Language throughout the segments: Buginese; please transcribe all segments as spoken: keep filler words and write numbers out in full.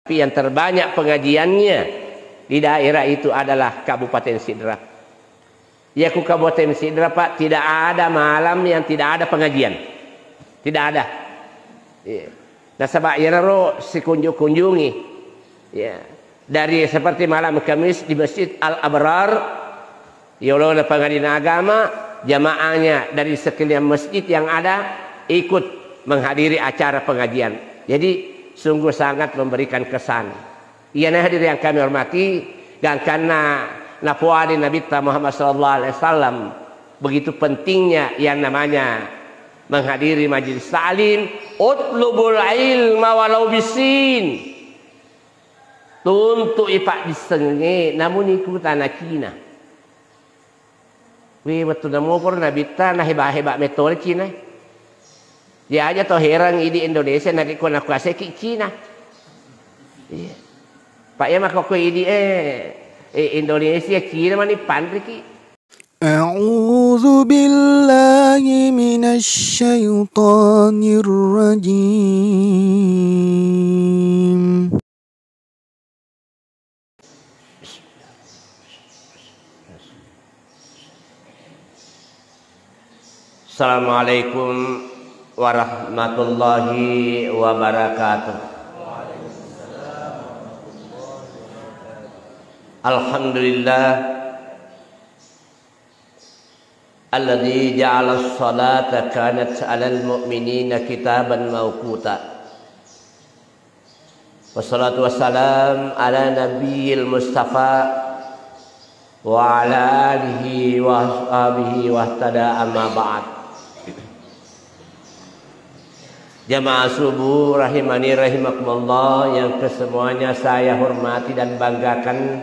Yang terbanyak pengajiannya di daerah itu adalah Kabupaten Sidrap. Ya, ku Kabupaten Sidrap, Pak, tidak ada malam yang tidak ada pengajian. Tidak ada. Iya. Nasaba iyanaro sikunjung-kunjungi. Ya. Dari seperti malam Kamis di Masjid Al Abrar, yolona pengadilan agama, jamaahnya dari sekalian masjid yang ada ikut menghadiri acara pengajian. Jadi sungguh sangat memberikan kesan. Iyana hadirin yang kami hormati, gangkanna napoadi Nabitta Muhammad sallallahu alaihi wasallam, begitu pentingnya yang namanya menghadiri majelis taklim, "Utlubul ilma walau bisin." Tuntu'i paddissengengnge, namuni ku tana Cina. Wé, wettunna moporo Nabitta, naheba-heba metto Cina. Dia aja to herang idi Indonesia, narekko nakuasai ki Cina. Iya. Pak, iya makkokko idi, eh, eh, Indonesia, Cina mani panriki. أعوذ بالله من الشيطان الرجيم. Assalamualaikum warahmatullahi wabarakatuh. Alhamdulillah, alladzi ja'ala as-salata kanat 'alal mu'minina kitaban mauquta. Wassalatu wassalam ala nabiyil mustafa wa ala alihi wa ashabihi wahtada, amma ba'd. Jamaah subuh rahimani rahimakumullah yang kesemuanya saya hormati dan banggakan,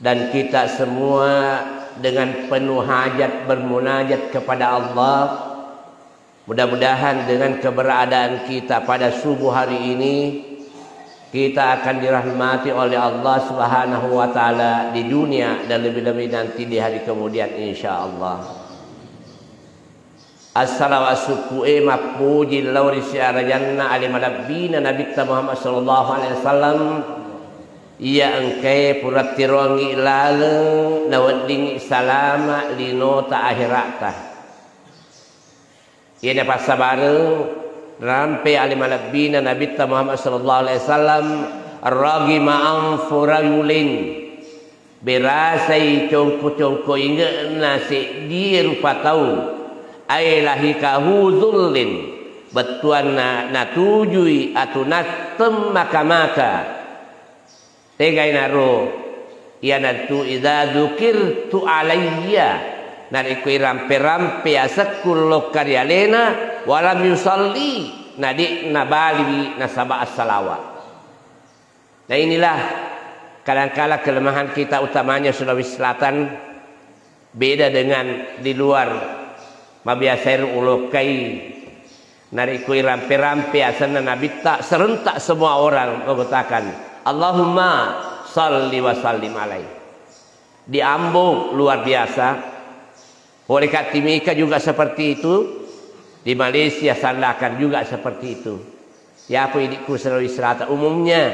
dan kita semua dengan penuh hajat bermunajat kepada Allah. Mudah-mudahan dengan keberadaan kita pada subuh hari ini, kita akan dirahmati oleh Allah Subhanahu wa Ta'ala di dunia dan lebih-lebih nanti di hari kemudian, insya Allah. Assalawa sukku'e mappuji lao ri siarajanna ale malebbina Nabitta Muhammad sallallahu alaihi wasallam, iya engkae pura tiroangngi laleng naweddingngi salama linota ahera'ta. Iya napassabareng rampe ale malebbina Nabitta Muhammad sallallahu alaihi wasallam, ragima anfu rajulin. Berasai congko-congko inge'na seddie rupa tau, ai lahikahu dzullin, bettuanna natujui atunatteng maka-maka. Tegainaro, iyanaritu idza dzukirtu alayya, narekko irampe-rampe asekku lokka ri alena, walam yusalli, na de'na baliwi nasaba assalawa. Nah, inilah kadangkala kelemahan kita, utamanya Sulawesi Selatan, beda dengan di luar. Mabiasa ero ulokkai, narekko irampe-rampe asenna Nabitta, serentak semua orang mengatakan, "Allahumma salli wa sallim alaih." Di Ambon luar biasa. Pole ka Timika juga seperti itu, di Malaysia Sandakan juga seperti itu. Yapo idikku Sulawesi Selatan umumnya,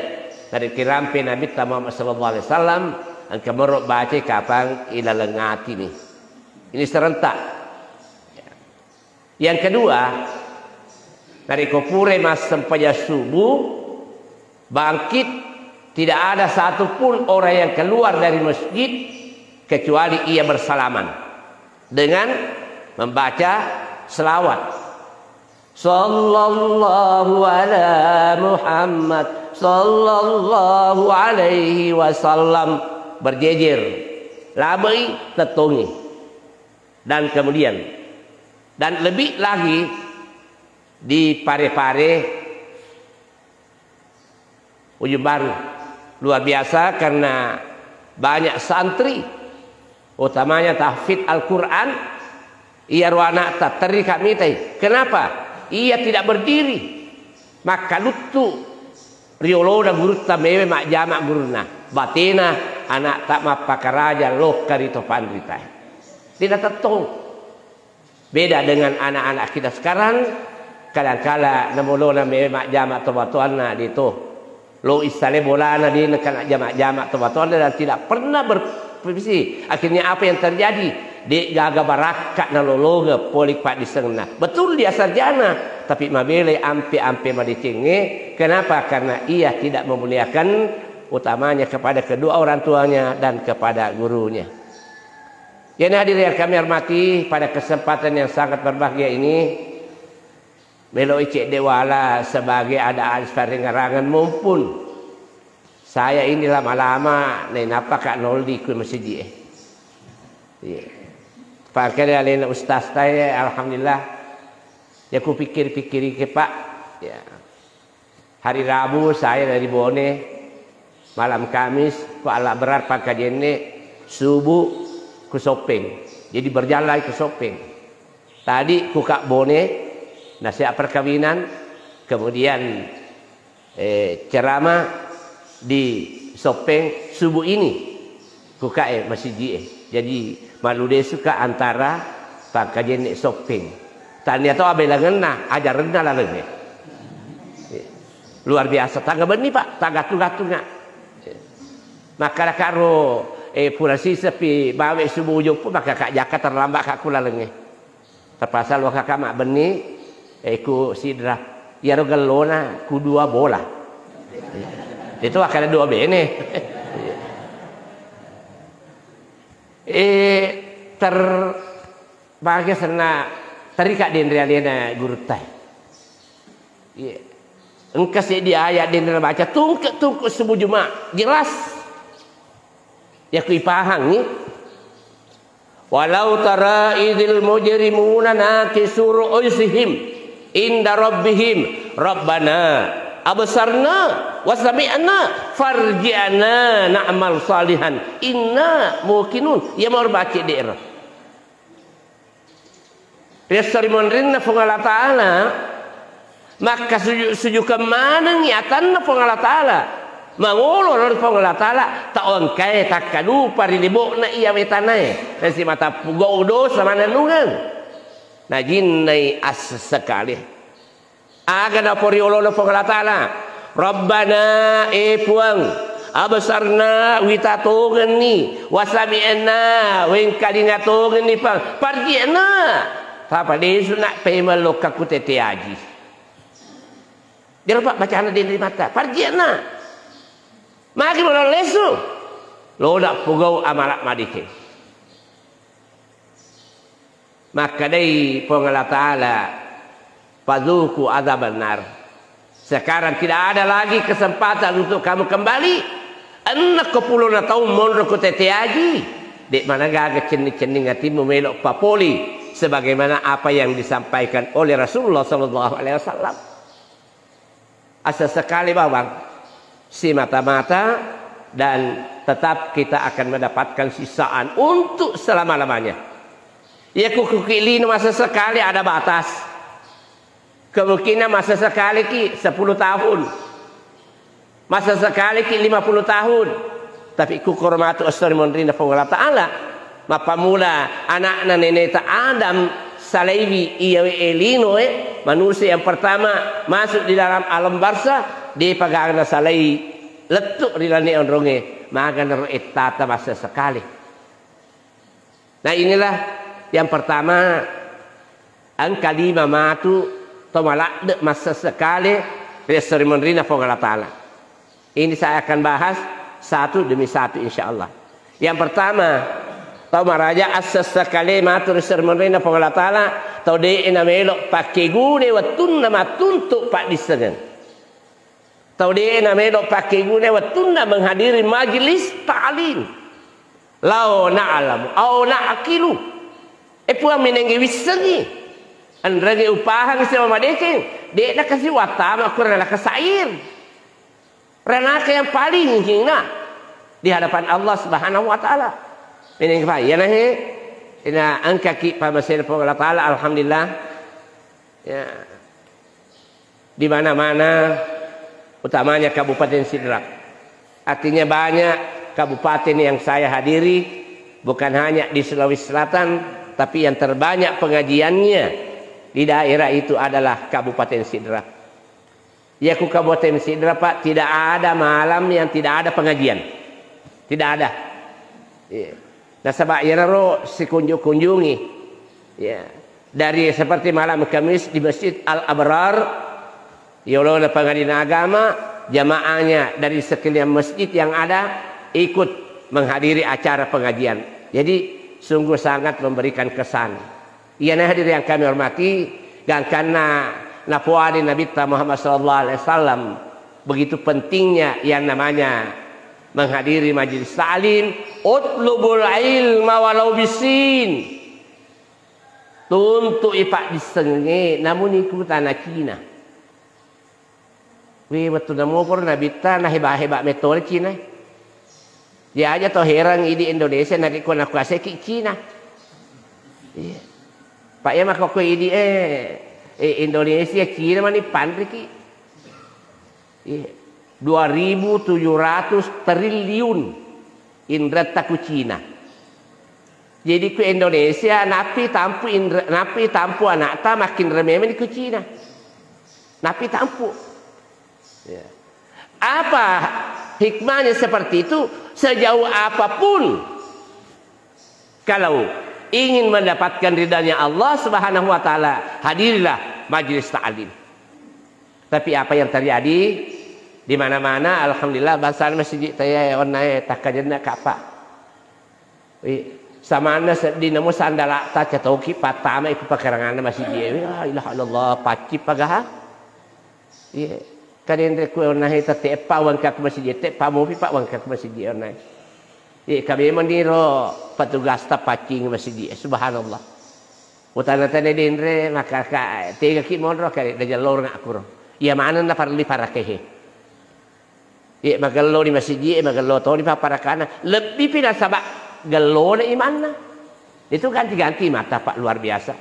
narekko irampe Nabitta Muhammad sallallahu alaihi wasallam, engka mero baca kapang ilaleng atini. Ini serentak. Yang kedua, narekko pura massempajang subuh, bangkit, tidak ada satu pun orang yang keluar dari masjid kecuali ia bersalaman dengan membaca selawat. Sallallahu ala Muhammad, sallallahu alaihi wasallam, berjejer, labai, tettongi. Dan kemudian, dan lebih lagi di Pare-Pare, Ujung Baru. Luar biasa karena banyak santri, utamanya tahfidz Al-Quran, iyaro ana'ta terri ka mitai. Kenapa? Ia tidak berdiri. Makkaluttu riolona gurutta mewe majjama gurunna. Batena ana'ta mappakaraja lokka ri to panrita. Tidak tettong. Beda dengan anak-anak kita sekarang, kadangkala namolona mewe majjama tomatoanna, de to. Lo issale bolana de' nengka jama-jama to matoanna dan tidak pernah berprovisi. Akhirnya apa yang terjadi? De' gaga barakka nalolongeng pole paddissengenna. Betul dia sarjana, tapi mabelai ampe-ampe madecengnge. Kenapa? Karena ia tidak memuliakan utamanya kepada kedua orang tuanya dan kepada gurunya. Yang hadir yang kami hormati, pada kesempatan yang sangat berbahagia ini, Melo'i cedde' wala sebagai ada alis parengngerangan mumpun. Saya ini lama-lama nainappa ka' nolli ku masiji e. Iya. Pangkali alena ustaz tae, alhamdulillah. Ya ku pikir-pikir ke, Pak. Ya. Hari Rabu saya dari Bone, malam Kamis ku Allah berar pangkajenne subuh ku Soppeng. Jadi berjalan ke Soppeng. Tadi ku Kak Bone, nasihat perkawinan, kemudian, eh, ceramah di Soppeng subuh ini, ku Kak e, masiji e. Jadi, malludesu ka' antara Pangkajenne Soppeng. Tania to abelangenna, ajarenna laleng e. Luar biasa, tangga benni, Pak, tangga tu-gatunga. Makkada karo, eh, pura sisepi bawe subuh joppo, maka Kak Jaka terlambat ka' ku laleng e. Terpaksa lo kakak mabbenni, eh, ku Sidra. Iyaro gellona ku dua bola. Itu akan dua bene. Eh, ter-, bagi senna terika denre alena gurutta. Iya. Engka seddi ayat denre baca tungke-tungke subuh Jumat. Jelas. Ya ku ipahangi. Walau tara idzil mujrimuna nakisu ru'usihim inda rabbihim, "Rabbana absarna wa sami'na farji'na na'mal salihan inna muqinun." Iya mau baca daerah. Ri esso ri monrinna Puang Allah Ta'ala, makkasuju-, sujukeng manengngi atanna Puang Allah Ta'ala. Mangolo ri Puang Allah Ta'ala, tau engkae takkalupa ri libo'na iya wetanae. Nasi matappugau dosa manennungeng. Najinnai assessekale. Aga naporiolona Puang Allah Ta'ala? Rabbana, e Puang, absarna, wita tongenni, wasami'na, wengkalinga tongenni, Puang, farji'na. Tapa desu na pemelokka ku tette aji. Jero, Pak, bacana denre mata. Farji'na. Magi melo lesu. Loda pugau amala madike. Makkedai Puang Allah Ta'ala, "Fadzuqu adzaban nar." Sekarang tidak ada lagi kesempatan untuk kamu kembali. Enneng ko pulona taung monro ko tette aji, de' managaga cenning-cenning atimmu melo papoli sebagaimana apa yang disampaikan oleh Rasulullah sallallahu alaihi wasallam. Asa sekali bawang, semata-mata, dan tetap kita akan mendapatkan siksaan untuk selama-lamanya. Ya, ku, ku ki lino masa sekali ada batas. Kemungkinan masa sekali ki sepuluh tahun. Masa sekali ki lima puluh tahun. Tapi ku kormatu esso ri monrinna Puang Allah Ta'ala. Mappammula ana'na neneta Adam salaiwi iyawe elinoe, manusia yang pertama masuk di dalam alam barzah, depa gaga nasalai lettu ri lane onronge, maganaro ettata masa sekali. Nah, inilah yang pertama, engka lima matu to maladde masa sekali ri esso ri monrinna Puang Allah Ta'ala. Ini saya akan bahas satu demi satu, insya Allah. Yang pertama, tau maraja assessekale matu ri esso ri monrinna Puang Allah Ta'ala, tau de'e namelo pakkegune wettunna mattuntu paddissengeng. Tau de'e namelo pakkegune wettunna menghadiri majlis ta'lim. Lau na'lamu au na'qilu. E Puang, menengge wissengi. Enrenge upahang sibawa madeceng. De'na kasi wattama kurang laka sair. Ranaka yang paling hina di hadapan Allah Subhanahu wa Ta'ala. Ini apa? Ya, nah, he. Ina engkaki pamasena Puang Allah Ta'ala, alhamdulillah. Ya. Di mana-mana, utamanya Kabupaten Sidrap. Artinya, banyak kabupaten yang saya hadiri, bukan hanya di Sulawesi Selatan, tapi yang terbanyak pengajiannya di daerah itu adalah Kabupaten Sidrap. Iya, ku Kabupaten Sidrap, Pak, tidak ada malam yang tidak ada pengajian. Tidak ada. Iya. Nasaba iyanaro sikunjung-kunjungi. Iya. Dari seperti malam Kamis di Masjid Al Abrar, yolona pengadilan agama, jamaahnya dari sekalian masjid yang ada ikut menghadiri acara pengajian. Jadi sungguh sangat memberikan kesan. Iyana hadirin yang kami hormati, gangkanna napoadi Nabitta Muhammad sallallahu alaihi wasallam, begitu pentingnya yang namanya menghadiri majelis taklim, "Utlubul ilma walau bisin." Tuntu'i paddissengnge namuni ku tana Cina. Wé, wettunna moporo Nabitta, naheba-heba metto Cina. Dia aja to herang idi Indonesia narekko nakuasaiki Cina. Iya. Pak, iya makkokko idi, eh, eh, Indonesia, Cina mani panriki. Iya. Dua ribu tujuh ratus triliun inretta ku Cina. Jadi ku Indonesia, nappi tampu inre-, nappi tampu anakta makin rememeni ku Cina. Nappi tampu. Ya. Apa hikmahnya seperti itu? Sejauh apapun, kalau ingin mendapatkan ridhanya Allah Subhanahu wa Ta'ala, hadirilah majelis ta'lim. Tapi apa yang terjadi? Di mana-mana, alhamdulillah, bangsa masjid taya onnae takkajenna kappa. Wi, samanna sedding namo sandala'ta catoki pattama iku pakaranganna masijie. Wi, la ilaha illallah, pacci pagaha. Iya. Kadenre ku onnahe tette eppa wangka ku masijie, teppa mopi pa wangka ku masijie onnahe. Iya, kabe moniro patugasta paccing masijie. Subhanallah. Utana tane denre, maka ka, tegaki monro kare, da jallorna akuro. Iya manenna parelli parakehe. Iya, magello ni masijie, magello toni papparakana. Lebbi pi nasaba gellona imanna. Itu ganti-ganti mata, Pak, luar biasa.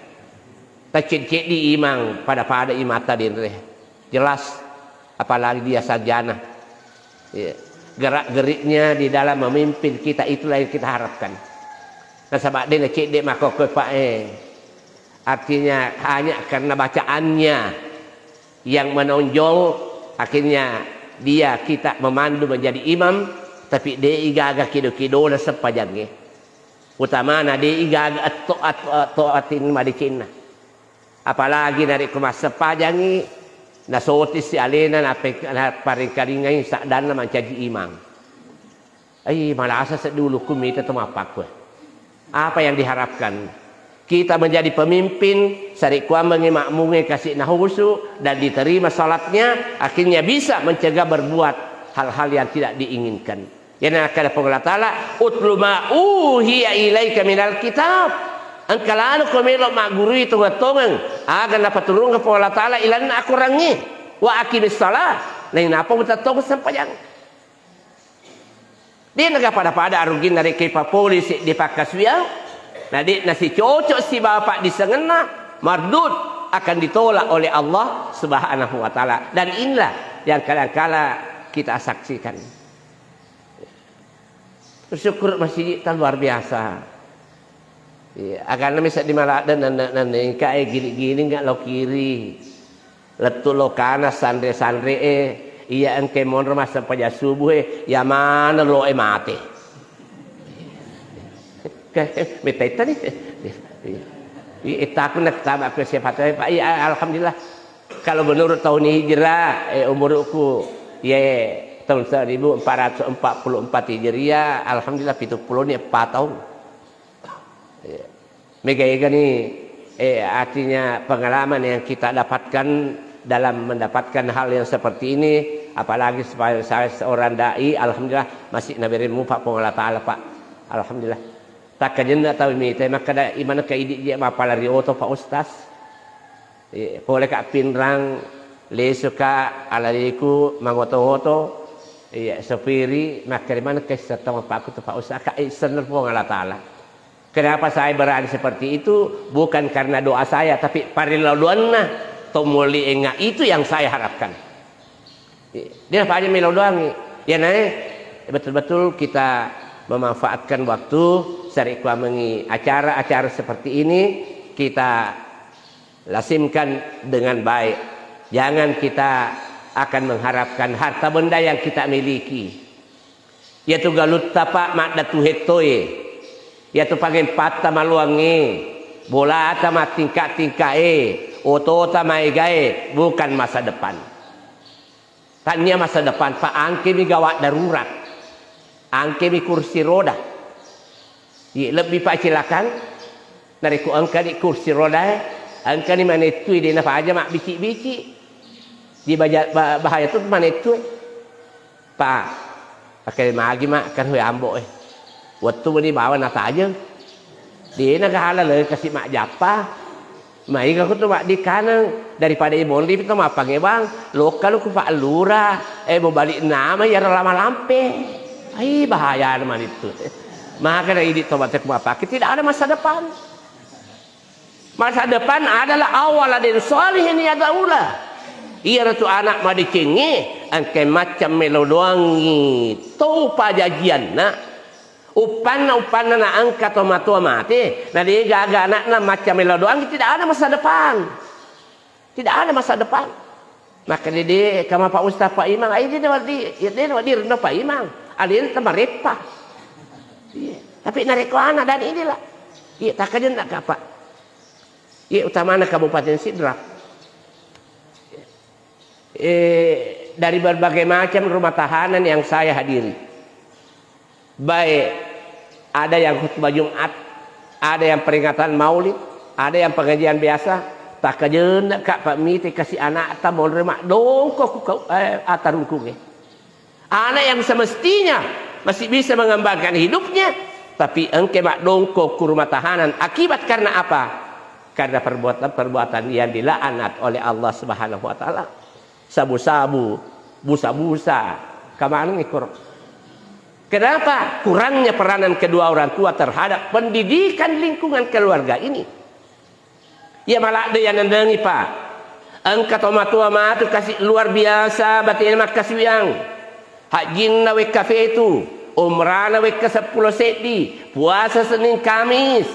Taceddi-ceddi imang, pada-pada imata denre. Jelas, apalagi dia sarjana. Iya. Gerak-geriknya di dalam memimpin kita, itulah yang kita harapkan. Nasaba de nacedde makkokkoe, Pak, eh. Artinya hanya karena bacaannya yang menonjol, akhirnya dia kita memandu menjadi imam, tapi de igaga kido-kidona sempajangnge. Utamana de igaga atto-, atto-, atto atin madecenna. Apalagi narekko massempajangngi, nasotisi alena, nape-, naparengkalingai saddanna mancaji imang. Ai, malasa seddi ulukku mita to mappakkue. Apa yang diharapkan? Kita menjadi pemimpin, sarekkuammengngi makmungnge kasi nahusu dan diterima salatnya, akhirnya bisa mencegah berbuat hal-hal yang tidak diinginkan. Yana nakkeda Puang Allah Ta'ala, "Utlu ma uhiya ilaika minal kitab." Engka lano ko melo maggurui tongeng-tongeng aga napaturungeng Puang Allah Ta'ala ilalenna akorangnge. Wa aqimis shalah. Nainappa mutettong sempajang. De naga pada-pada aruginna rekko ipapole seddi pakkasuwiang, na de nasicocok sibawa paddisengenna, mardud, akan ditolak oleh Allah Subhanahu wa Ta'ala. Dan inilah yang kadangkala kita saksikan. Bersyukur masjid ta luar biasa. Iya, aganna mi seddi maladde nenne-, nenne engka e giling-giling nggak lo kiri. Lettu lo kana sanre-sanre e, iya engke monro massempajang subuh e, iya maneng lo e mate. Metta itta ni. Iya, ittaku nak tama aku siapa tahu, Pak. Iya, alhamdulillah. Kalau menurut tahun hijrah, eh, umurku, ya, tahun seribu empat ratus empat puluh empat Hijriah, alhamdulillah, pitu pulo ni eppa tahun. Ya. Mega-ega ni, eh, artinya pengalaman yang kita dapatkan dalam mendapatkan hal yang seperti ini, apalagi sebagai saya seorang dai, alhamdulillah, masih naberemu Pak Puang Allah Ta'ala, Pak. Alhamdulillah. Takkajenna tau mita, makkeda imana ke idi je mapala ri oto, Pak Ustaz. Iya, pole ka pinrang, lesu ka alariku mangoto-ngoto, iya, sopiri, makkeda maneng ke settong paku tu Pak Ustaz, ka isenner Puang Allah Ta'ala. Kenapa saya berani seperti itu? Bukan karena doa saya, tapi parellau doanna to moli enga itu yang saya harapkan. Iya, dia apa aja melo doangi. Ya, nah, betul-betul kita memanfaatkan waktu, sarekkuammengngi acara-acara seperti ini, kita lasimkan dengan baik. Jangan kita akan mengharapkan harta benda yang kita miliki. Iyatu galutta, Pak, maddatu hettoe. Iyatu pangempatta maloangnge, bolata mattingka-tingkae, otota maegae, bukan masa depan. Tania masa depan, Pak, angkemi gawat darurat. Angkemi kursi roda. Iye, lebbi, Pak, cilakang. Narekko engkani kursi rodae, engkani manettui, de napaja mabbicik-bicik. Di baja-, ba-, bahaya tu manettue. Pa, pakai magi ma, kan hoi ambo e. Wettu meni bawa natajeng. De nagala le kasi majjappa. Maega ko tu maddikaneng daripada imonri to mappangewang, lokka lo ku Pak Lura, eh, mubalik nama iyaro lama lampe. Ai, bahaya mani tu. Maka na idi to mate ku mappake, tidak ada masa depan. Masa depan adalah awaladin shalihin yad'ulah. Iyaro tu anak madecengnge engka macca melo doangngi to pajajianna. Uppanna, uppanna na engka to matoa mate, na de gaga anakna macca melo doangngi, tidak ada masa depan. Tidak ada masa depan. Maka dede kama Pak Ustaz, Pak Imang, ai dede wadi, dede wadi renno Pak Imang. Alena tamareppa. Iya. Tapi narekko anak dan inilah. Iya, takajenna kapa. Iya, utamana Kabupaten Sidrap. Eh, dari berbagai macam rumah tahanan yang saya hadiri. Baik ada yang khutbah Jumat, ada yang peringatan Maulid, ada yang pengajian biasa, takkajenna ka pamite kasi anakta monro maddongko ku kau, eh, atarungkunge. Anak yang semestinya masih bisa mengembangkan hidupnya, tapi engke maddongko ku rumah tahanan. Akibat karena apa? Karena perbuatan-perbuatan yang dilaknat oleh Allah Subhanahu wa Ta'ala. Sabu-sabu, busa-busa, kamaneng ikor. Kenapa? Kurangnya peranan kedua orang tua terhadap pendidikan lingkungan keluarga ini. Iya maladde iya nendengi, Pak. Engka tomatoa matu kasi luar biasa batena makkasiwiang. Hajjinna wekka fetu, umrana wekka seppulo seddi, puasa Senin Kamis.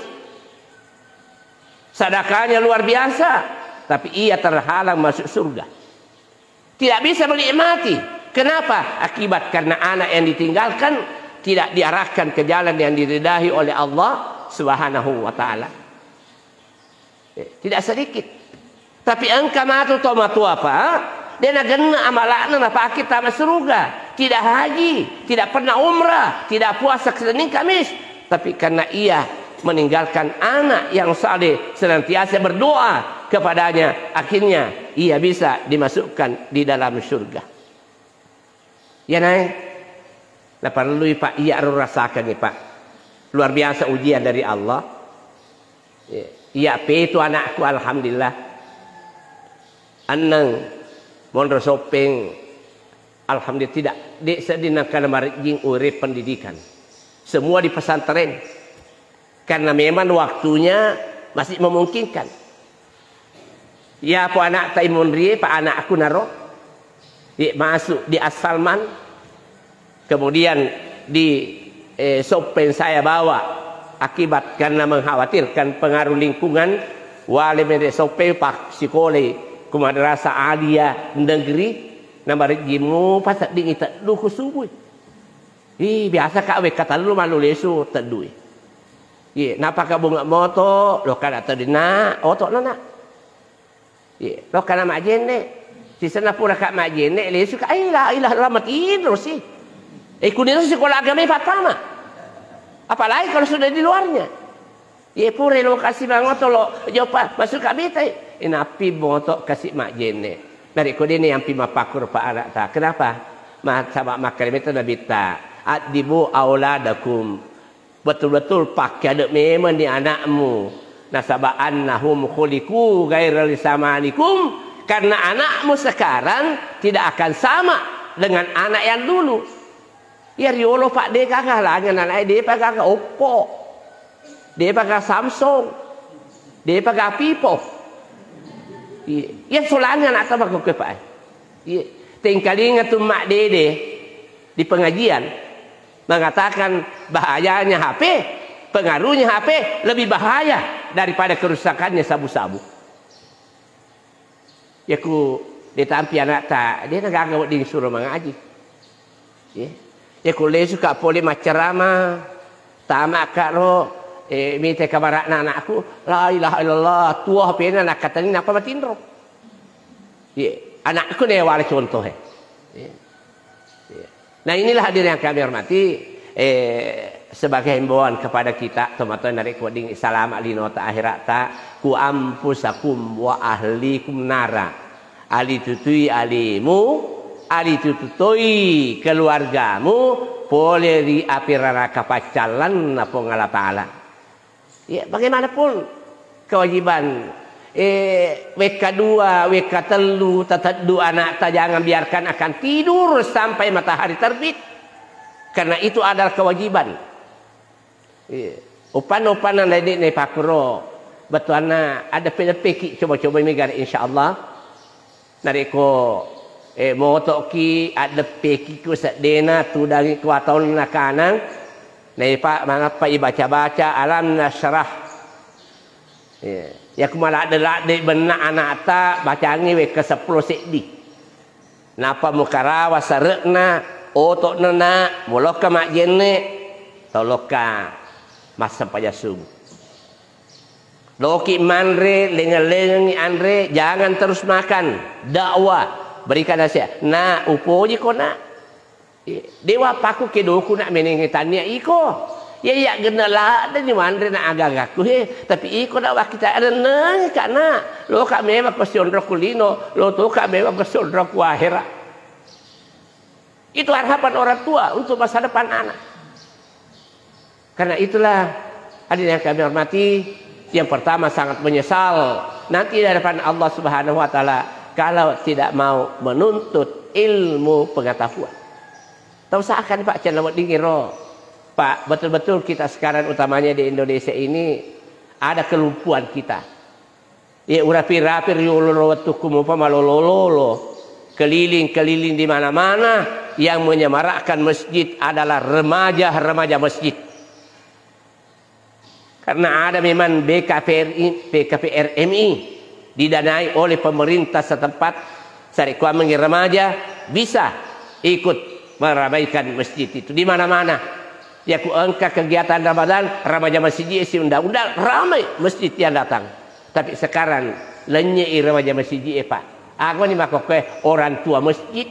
Sadakanya luar biasa, tapi ia terhalang masuk surga. Tidak bisa menikmati. Kenapa? Akibat karena anak yang ditinggalkan tidak diarahkan ke jalan yang diridai oleh Allah Subhanahu wa Ta'ala. Eh, tidak sedikit. Tapi engka matu tomatoa, Pak, de nagenna amalakna napake tama suruga. Tidak haji, tidak pernah umrah, tidak puasa Senin Kamis. Tapi karena ia meninggalkan anak yang saleh, senantiasa berdoa kepadanya, akhirnya ia bisa dimasukkan di dalam surga. Iya nae, naparellui, Pak, iya ro rasakangngi, Pak. Luar biasa ujian dari Allah. Iya, iya, petu anakku, alhamdulillah. Annang monro Soppeng, alhamdulillah, tidak, de sedding nangkana marejjing ure pendidikan. Semua di pesantren. Karena memang waktunya masih memungkinkan. Iya po anakta imonrie, Pak, anakku naro, di masuk di As-Salman, kemudian di, eh, Soppeng saya bawa akibat karena mengkhawatirkan pengaruh lingkungan, wale mede Soppeng pak sikolai ku madrasah aliyah negeri, na marejjimu pasedding iteddu ku subui. Ih, biasa ka wekka tellu malu lesu teddui. Iye, napaka bunga moto, lokka na tedinna, oto nana. Iye, lokka na majenne. Sisenna pura ka majenne, lesu ka, ai la ilaha illallah, matinro si. Eh, kuniro sekolah agama pertama. Apalagi kalau sudah di luarnya. Iye, pura lokasi mangoto lo joppa, masuk ka bitai. Inappi moto kasi majenne. Narekko dene ampi mappakkuro pa anakta. Kenapa? Ma-, saba makkalemeta nabitta. Addibu auladakum. Betul-betul pakkade memang ni anakmu. Nasaba annahum khuliqu ghaira li zamanikum, karena anakmu sekarang tidak akan sama dengan anak yang dulu. Iya riolo, Pak, de gaga langen anaknya, de pa gaga Oppo, de pa gaga Samsung, de pa gaga Vivo. Iya, iya solangen anakta makkokkoe, Pak. Iya. Tengkalinga tu Mak Dede di pengajian mengatakan bahayanya H P, pengaruhnya H P lebih bahaya daripada kerusakannya sabu-sabu. Yaku Dé' tampi ana'ta, dé' nagaga wedding suro mangaji. Iya. Iya, ko lesuka pole maccarama, tamaka ro, eh, mita kamara'na anakku, la ilaha illallah, tuo hapena nakkatenni nappa matinro. Iya, anakku ne wala contoh, eh. Iya. Iya. Nah, inilah hadirin yang kami hormati, eh, sebagai himbauan kepada kita, tomatoa narekko wedding salama linota akhirata, ku ampusakum wa ahlikum nara. Alitutui alimu, alitututoi keluargamu pole ri api raraka paccallanna Puang Allah Ta'ala. Ya, bagaimanapun kewajiban, eh, wekka dua, wekka tellu, tateddu anakta, jangan biarkan akan tidur sampai matahari terbit. Karena itu adalah kewajiban. Iya. Upanna-upanna na de'na ipakkuro, bettuanna addeppe-deppeki, coba-coba mega, insyaallah. Narekko, eh, moto'ki, addeppeki ku seddena, tudangi ku ataunna kanang, naipa manappa ibaca-baca Alam Nasyrah. Iya. Yaku maladde-ladde benna anakta, bacangi wekka seppulo seddi. Nappa mukarawa sare'na, oto'na na, mulokka majjenne, tolokka massempajang subuh. Loki manre, lengeng-lengengi anre, jangan terus makan. Dakwah, berikan nasihat. Na, upoji ko na. Dewa paku kedoku na menenge tania iko. Ya, ya, gena ladde ni manre na agaga-agaku he. Tapi iko na wakkita reneng ka na. Lo ka memang ko sionro ku lino, lo to ka memang ko sionro ku ahera. Itu harapan orang tua untuk masa depan anak. Karena itulah, hadirin yang kami hormati, yang pertama sangat menyesal nanti di hadapan Allah Subhanahu wa Ta'ala kalau tidak mau menuntut ilmu pengetahuan. Tau usahakan, Pak, channel wedding iro. Pak, betul-betul kita sekarang, utamanya di Indonesia ini, ada kelumpuhan kita. Iya, urapi-rapi riolo wettukku mupa malolo-lolo. Keliling-keliling di mana-mana, yang menyemarakkan masjid adalah remaja-remaja masjid. Karena ada memang B K P R I, B K P R M I didanai oleh pemerintah setempat, sarekkuammengngi remaja bisa ikut meramaikan masjid itu di mana-mana. Yaku engka kegiatan Ramadan, remaja masjid si undang-undang, ramai masjid yang datang. Tapi sekarang, lenye i remaja masjid e, Pak. Aku ni makokkoe orang tua masjid.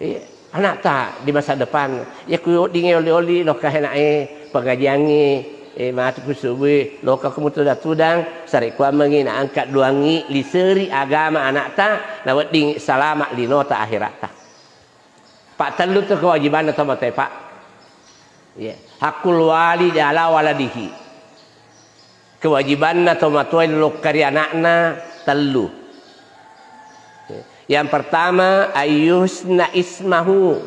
Iya, anakta di masa depan. Yaku weddingngi oli-oli, lokka hena'e, pengajiangngi, eh, matu ku subui, lokka ku mutudang-tudang, sarekkuammengngi na angkat doangngi, liseri agama anakta, na wedding salama linota akhiratta. Pak, tellu tu kewajibanna tomatoe, Pak. Iya. Hakul walidi ala waladihi. Kewajibanna tomatoa lokka ri anakna tellu. Yang pertama, ayyuhsina ismahu.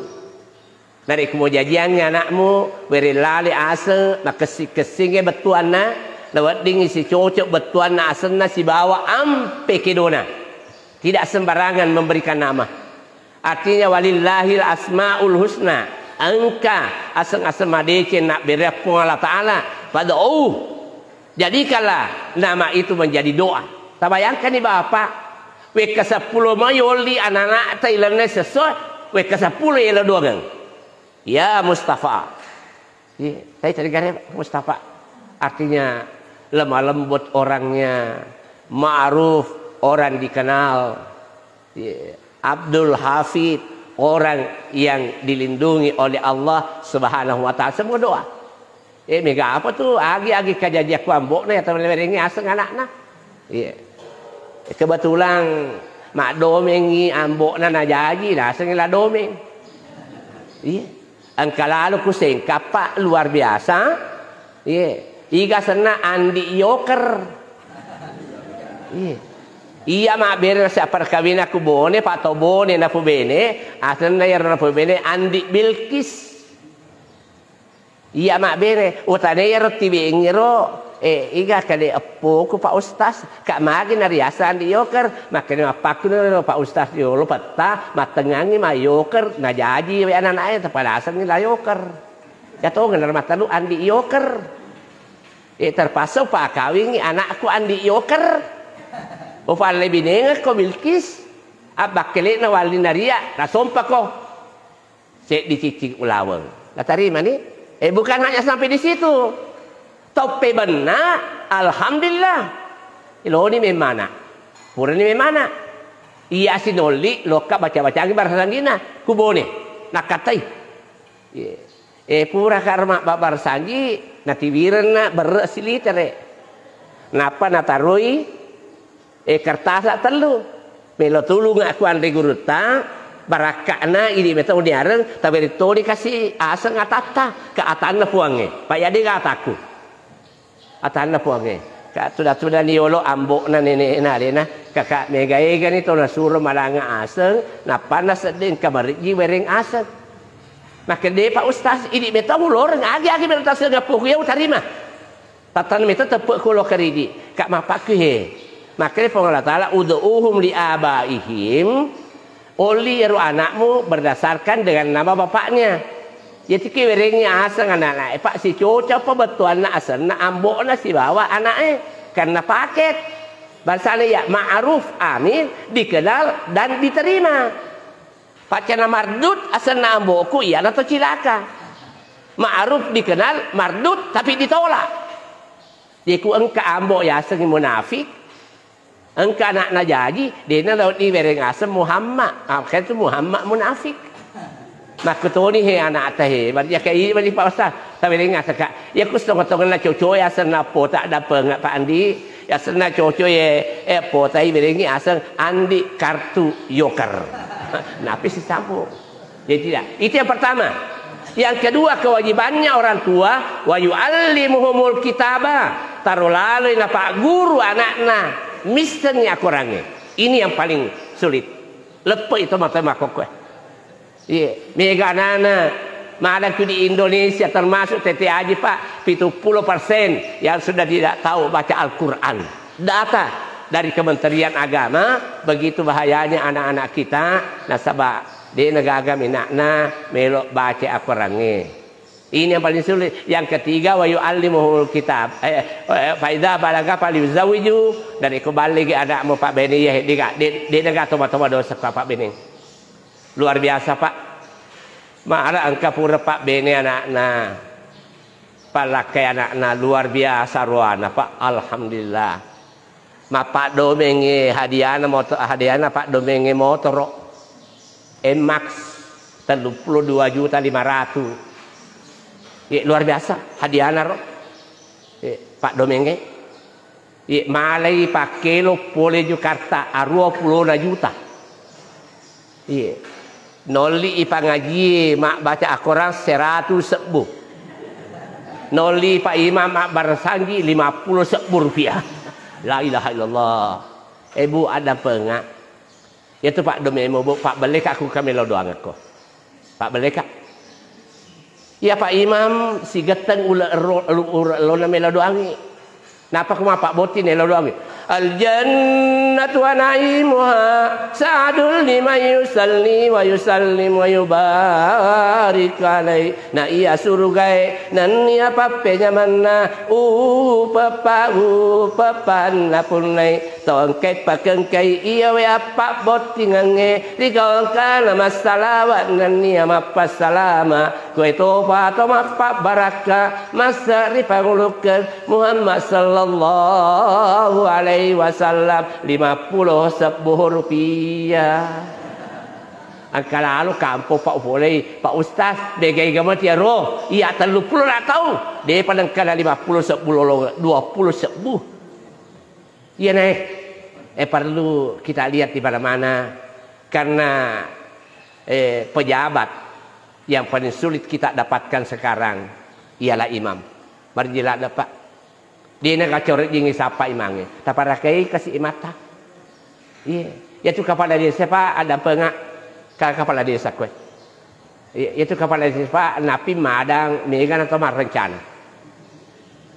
Narekko mujajiangngi anakmu, wereng lale aseng, makessing-kessingnge bettuanna, naweddingngi sicocok bettuanna asenna sibawa ampe kedona. Tidak sembarangan memberikan nama. Artinya, "Walillahil asmaul husna." Engka aseng-aseng madeceng nabbereang Puang Allah Ta'ala. Fad'uh. Jadikanlah nama itu menjadi doa. Tabayangkanni, Bapak, wekka seppulo mai olli anak-anakta ilenna sesso, wekka seppulo elo doangeng. Ya Mustafa. Iya, saya cari gare Mustafa. Artinya lemah lembut orangnya, ma'ruf, orang dikenal. Iya. Abdul Hafid, orang yang dilindungi oleh Allah Subhanahu wa Ta'ala. Semua doa. Eh, mega apa tu? Agi-agi kajaji aku ambokna ya, teman-teman, ini aseng anakna. Iya. Kebetulan maddomengi ambokna najaji, nasengi la domeng. Iya. Engka lalo ku sengkappa luar biasa. Iya. Iga senna Andi Yoker. Iya. Iya mabbere siapperkawinna ku Bone, Pak To Bone napubene, asenna iyaro napubene Andi Bilkis. Iya mabbere, utane iyaro tibengngero, eh, iga kade eppoku Pak Ustaz, ka magi nariasang Andi Yoker, makkeda mappakku naro Pak Ustaz yolo petta, mattengngangi ma Yoker, najaji we ananae, tapadasengngi la Yoker. Iya tongeng naro mattellu Andi Yoker. Eh, terpaksa upakawingngi anakku Andi Yoker. Upallebinengekko Bilqis, abbakkele'na wallinna ria, nasompako. Seddi ciccing ulaweng. Natarimani? Eh, bukan hanya sampai di situ. Toppe benna, alhamdulillah. Iloni memana. Purani memana. Iya sinolli, lokka baca-bacangi barasa sanjina. Kubone. Nakkatai. Iya. Eh, pura ka rema babbar sanji, natiwirenna berre silitere. Nappa nataroi, eh, kertasa tellu. Melo tulunga ku anre gurutta, barakka'na idi metau niareng, taberettoni kasi aseng atatta, ke atanna puangnge. Pak yade ga ataku. Atanna puangnge. Ka tuda-tudani yolo ambo'na nene'na alena, kaka mega-egani to nasuro malanga aseng, nappanna sedding kamarejji wereng aseng. Makkeda, "Pak Ustaz, idi metau uloreng, agi-agi melo tasengappuku, ya utarima." Tatanna meta teppe'ku lo karidi, ka mappakku he. Makkeda Puang Allah Taala, "Ud'uhum li abaihim." Oli ero anakmu berdasarkan dengan nama bapaknya. Jadi ki werengi aseng anak-anak, eh, Pak, si cocok apa bettuanna asenna ambo'na sibawa anaknya. Karena paket. Bahasanya ya ma'ruf, amin, dikenal dan diterima. Paccana mardud asenna ambo'ku, iyana to cilaka. Ma'ruf dikenal, mardud tapi ditolak. Jadi ku engka ambo yasengi munafik, engka anakna jaji, dena lao diwereng aseng Muhammad. Ah, kan itu Muhammad munafik. Makkutoni he anakta he, marjakai mani Pak Ustaz. Tawereng aseng ka. Ya ku setengah-setengah na coco ya asenna pota dapeng Pak Andi. Ya asenna coco ye, eh, pota iwerengi aseng Andi kartu yoker. Napi sisambung. Jadi tidak. Itu yang pertama. Yang kedua, kewajibannya orang tua, wa yu'allimuhumul kitaba. Taro laloi napagguru anakna missengi akorangnge. Ini yang paling sulit. Leppe itu mata makokkoe. Iya, mega anana. Madang tu di Indonesia termasuk T T A J, Pak, pitu puluh persen yang sudah tidak tahu baca Al-Quran. Data dari Kementerian Agama, begitu bahayanya anak-anak kita, nasaba de nagaga minakna melo baca Al-Quran. Ini yang paling sulit. Yang ketiga, wa yu'allimuhul kitab. Eh, eh, faida balaga faliuzawiju, dari ko balligi anakmu Pak Beni ya, de, de, de nagaga toma-toma dosa Pak Beni. Luar biasa, Pak. Mara engka pura pabbene anakna. Pallakkai anakna luar biasa roana, Pak. Alhamdulillah. Mappaddomengnge hadiana moto-, hadiana paddomengnge motoro. N-Max telluppulo dua juta lima ratus. Ye, luar biasa hadiana ro. Ye, paddomengnge. Iye, malai pakkelo pole Jakarta, aruwa pulona juta. Iye. Nolli i pangajie mabbaca Al-Quran seratu sebbu. Nolli Pak Imam mabbaresanji lima puluh sebbu rupiah. La ilaha illallah. Eh, Bu, addampenga. Iyatu paddomemu, Bu, pabbelleka ku kamelo doangekko. Pabbelleka. Iya, Pak Imam, sigetteng ule ero-, elu-, ure ellona melo doangi. Napa ku mappabbotting nelo doangi? Al-jannatu wa na'imuha sa'dul liman yusalli wa yusallim wa yubarik alaih. Na iya surugae nennia pappenyamanna, upeppa, upeppanna punnai. Tongkai pakengkai iyawe appabbottingengnge ri gaukkana massalawa nennia mappassalama. Koe topa to mappabbarakka masse ri pangulukkeng Muhammad sallallahu alaihi wasallam, lima puluh sebbu rupiah. Engka lalo kampong, Pak, upolei, Pak Ustaz, degai gama tiaro, iya telluppulo na tau, depa nengkana lima puluh sebbu lolong, dua puluh sebbu. Iya, naik. Eh, perlu kita lihat di mana-mana. Karena, eh, pejabat yang paling sulit kita dapatkan sekarang ialah imam. Marjilada, Pak. Dena gacore jingi sapa imange. Taparakai kasi imatta. Iya. Yatu kepala desa, Pak, ada pengak. Ka-, kepala desa kue. Iya, itu kepala desa, Pak, napi madang, mega na to marrencana.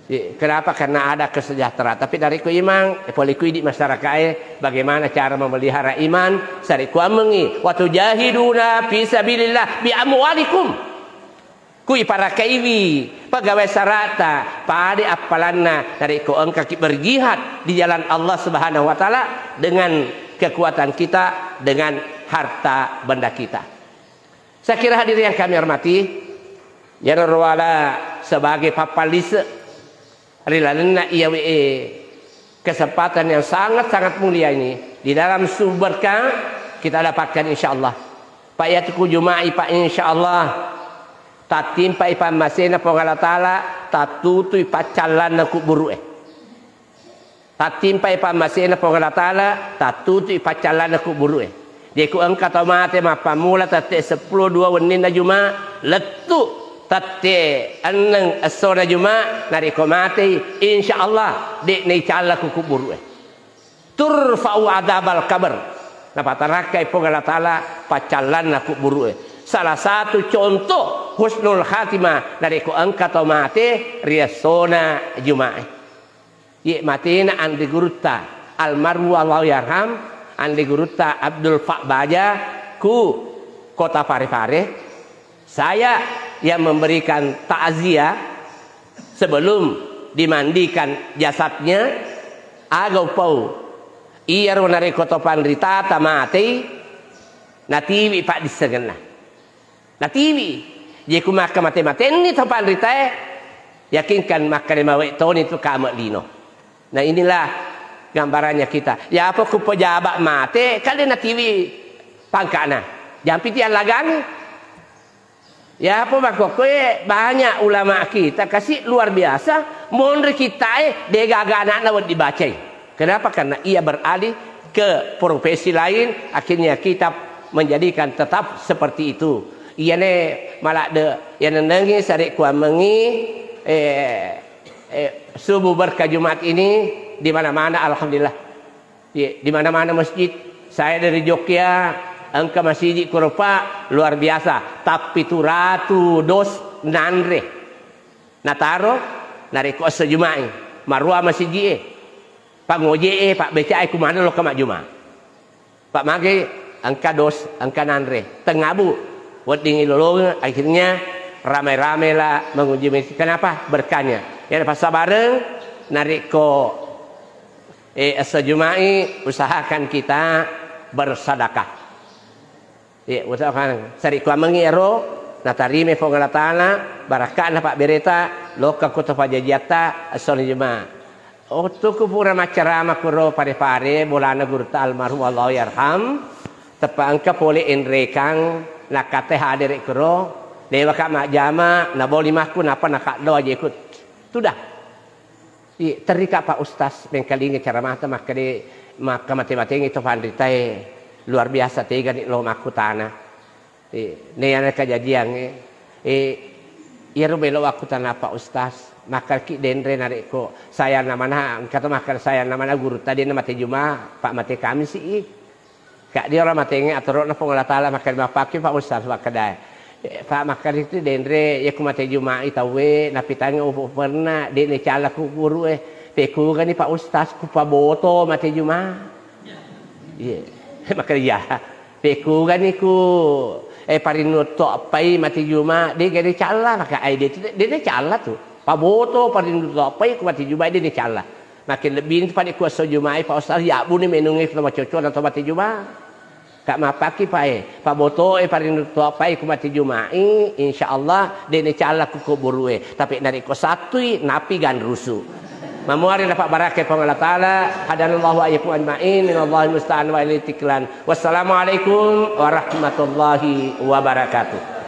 Iya, kenapa? Karena ada kesejahteraan. Tapi dari ku imang, eh, pole ku idi masyarakat, eh, bagaimana cara memelihara iman? Sari ku amengi, wa tujahiduna fi sabilillah bi amwalikum. Ku iparakaiwi pegawai sarata, pada appalanna narekko engkaki berjihad di jalan Allah Subhanahu wa Ta'ala dengan kekuatan kita, dengan harta benda kita. Saya kira hadirin yang kami hormati, iyaro roala sebagai pappalise ri lalenna iyawe kesempatan yang sangat-sangat mulia ini di dalam sumberka kita dapatkan insyaallah. Pak, iyatu ku Juma'i, Pak, insyaallah tattimpai pammasena Puang Allah Ta'ala, tattutui paccallanna kuburu'e. Tattimpai pammasena Puang Allah Ta'ala, tattutui paccallanna kuburu'e. Deku engka tau mate mappammula tette seppulo dua wenninna Juma, lettu tette enneng essona Juma, narekko matei, insyaallah de' naicalla ku kuburu'e. Turfa'u adzabal qabr. Napatarakkai Puang Allah Ta'ala paccallanna kuburu'e. Salah satu contoh husnul khatimah narekko engka tau mate ri essona Juma'e. Ye matena anre gurutta almarhum Allahu yarham, anre gurutta Abdul Fak Baja ku Kota Parepare. Saya yang memberikan takziah sebelum dimandikan jasadnya, aga upau. Iyaro narekko to panritata matei, natiwi paddissengenna. Natiwi, je ku makka mate-matenni to panritae, yakinkan makkeda mawe toni tu kame lino. Nah, inilah gambarannya kita. Ya apa ku pejabat mate, kale natiwi pangkana. Jampi tiang lagani. Ya apa makkokkoe banyak ulama kita kasi luar biasa, monri kitae degaga anakna wedding bacai. Kenapa? Karena ia beralih ke profesi lain, akhirnya kita menjadikan tetap seperti itu. Iyane maladde, ya nenengi sare kuamengi, eh, eh, subuh berkah Jumat ini di mana-mana, alhamdulillah. Ye, di mana-mana masjid. Saya dari Jogja, engka masiji kuropa luar biasa. Tapi tu ratu dos nanre. Nataro, narekko esso Juma'i, marua masiji'e, pangoje'e, pabbeca'e, kumana lokka majjuma. Pak mage engka dos, engka nanre. Tengngabu, wedding ilolongeng, akhirnya ramai-ramai la mengunjungi masjid. Kenapa? Berkahnya. Yang passabareng, narekko, eh, esso Juma'i, usahakan kita bersedekah. Iya, usahakan. Sari kuamengi ero, natarimai Puang Allah Ta'ala, barakka'na pabbereta, lokka ko to pajajiatta, essona Juma. Ottuku pura maccarama kuro Pare-Pare, bolana gurutta almarhum Allahu yarham, teppa engka pole enrekang, nakkate hadere kuro, lewaka majjama, naboli makku, napa nakaddo ajeku. Tudah. Iya, terika Pak Ustaz, mengkalinga caramata makkede, makka mate-matengi to panritae, luar biasa tegani lo makkutana. Eh, neyana kajajiangnge, eh, iyaro melo wakkutana Pak Ustaz, makkarki denre narekko sayanna mana, engka to makkada sayanna mana gurutta denna mate Juma, Pak mate Kamisi i. Kak dia orang matenge atoro'na Puang Allah Ta'ala makkada mappakki Pak Ustaz makkedae. Eh, Pak makkada itu denre, ya ku mate Juma i tauwe, napitangnge upu-uperna, de' necalla ku guru e. Pekugani Pak Ustaz, ku paboto mate Juma. Iya. Makkada iya. Pekugani ku, eh, parinutto appai mate Juma, de' gani calla, maka ai de', de' ne calla tu. Paboto parinutto appai ku mate Juma, de' ne calla. Makin lebbi ni pada ku esso Juma i, Pak Ustaz, ya buni menungi ku macoco na to mate Juma. Kak mapakki pae, paboto e parinutto appai ku mate Juma i, insya Allah, de' ne calla ku kuburu e. Tapi narekko sattui, napi ganrusu. Mamuare napabarakai Puang Allah Ta'ala, hadanallahu wa iyyakum ajma'in, minallahil musta'an wa ilaihi tiklan. Wassalamualaikum warahmatullahi wabarakatuh.